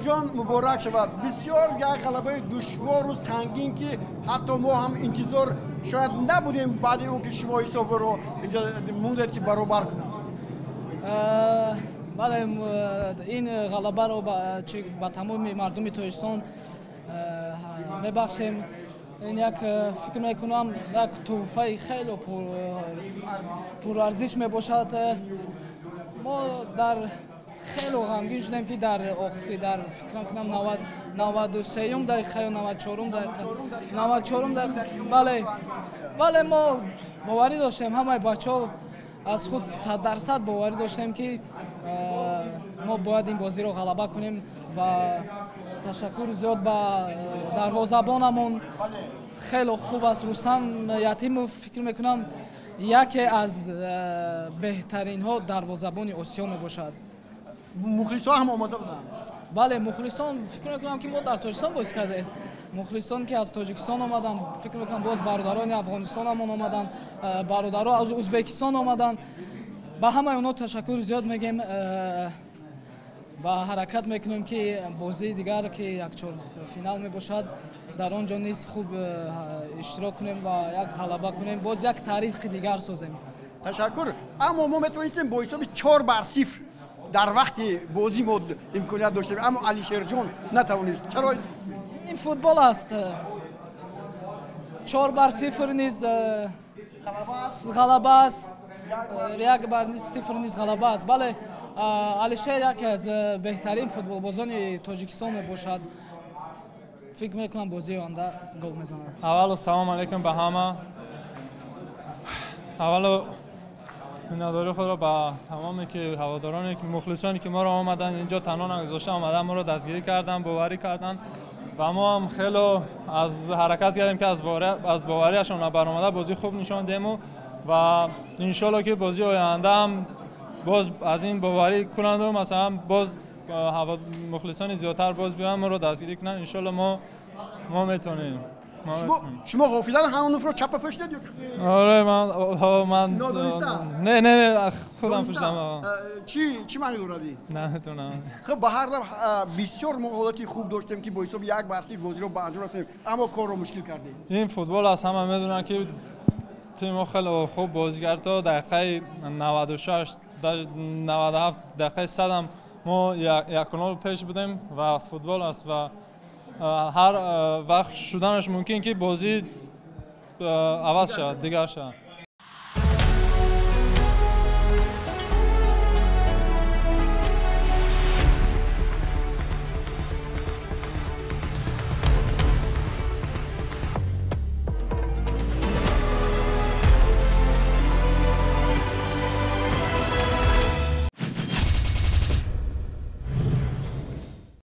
Алишерҷон, муборак шавад. Бисёр як ғалабаи душвору сангин, ки ҳатто мо ҳам интизор шояд набудем, баъди он ки шумо ҳисобро инҷа мондед, ки баробар кунад. Бале, ин ғалабаро ба тамоми мардуми Тоҷикистон мебахшем. Ин як, фикр мекунам, як тӯҳфаи хеле пурарзиш мебошад. Мо дар хеле ғамгин шудем, ки дар охири, дар, фикр мекунам, 93-юм дақиқа ё 94-ум дақиқа, 94-ум дақиқа. Бале, мо боварӣ доштем, ҳамаи бачаҳо аз худ 100% боварӣ доштем, ки мо бояд ин бозиро ғалаба кунем. Ва ташаккури зиёд ба дарвозабонамон, хеле хуб аст Рустам Ятимов. Фикр мекунам, яке аз беҳтаринҳо дарвозабони Осиё мебошад. Мухлисо ҳам омода буданд. Бале, мухлисон, фикр мекунам, ки мо дар Тоҷикистон бозӣ кардем, мухлисон, ки аз Тоҷикистон омаданд, фикр мекунам, боз бародарони Афғонистонамон омаданд, бародаро аз Узбекистон омаданд. Ба ҳамаи онҳо ташаккури зиёд мегӯем ва ҳаракат мекунем, ки бозии дигар, ки якчорфинал мебошад, дар он ҷо низ хуб иштирок кунем ва як ғалаба кунем, боз як таърихи дигар созем. Ташаккур. Аммо мо метавонистем бо ҳисоби 4-0 дар вақти бозӣ, мо имконият доштем, аммо Алишерҷон натавонист. Чаро? Ин футбол аст. 4-0 низ ғалаба аст, 1-0 низ ғалаба аст. Бале, Алишер яке аз беҳтарин футболбозони Тоҷикистон мебошад. Фикр мекунам, бозии оянда гол мезанад. Аввалу салом алейкум ба ҳама. Аввалу миннатдории худро ба тамоме ки ҳаводороне, ки мухлисоне, ки моро омаданд инҷо, танҳо нагузошта омадан, моро дастгирӣ карданд, боварӣ карданд ва мо ҳам хело аз ҳаракат кардем, ки аз бовариашон баромада, бозӣ хуб нишон диҳему ва иншолло, ки бозии оянда ҳам боз аз ин боварӣ кунанду масалан боз мухлисони зиёдтар боз биёянд, моро дастгирӣ кунанд. Иншолло, мо метавонем. Шумо ғофилан ҳамонро чапа пӯшидед ё? Оре, ман нодониста? Не, худам пӯшидам. Чӣ маъни дорад ин? Наметонам. Хуб, ба ҳар ҳол, бисёр мо ҳолати хуб доштем, ки бо ҳисоби 1-0 бозиро ба анҷом расонем, аммо корро мушкил кардем. Ин футбол аст. Ҳама медонанд, ки тими мо хеле хуб бозӣ кард то дақиқаи 96, 97, дақиқаи 100-ам мо 1-0 пеш будем ва футбол аст ва ҳар вақт шуданаш мумкин, ки бозӣ аваз шавад, дигар шавад.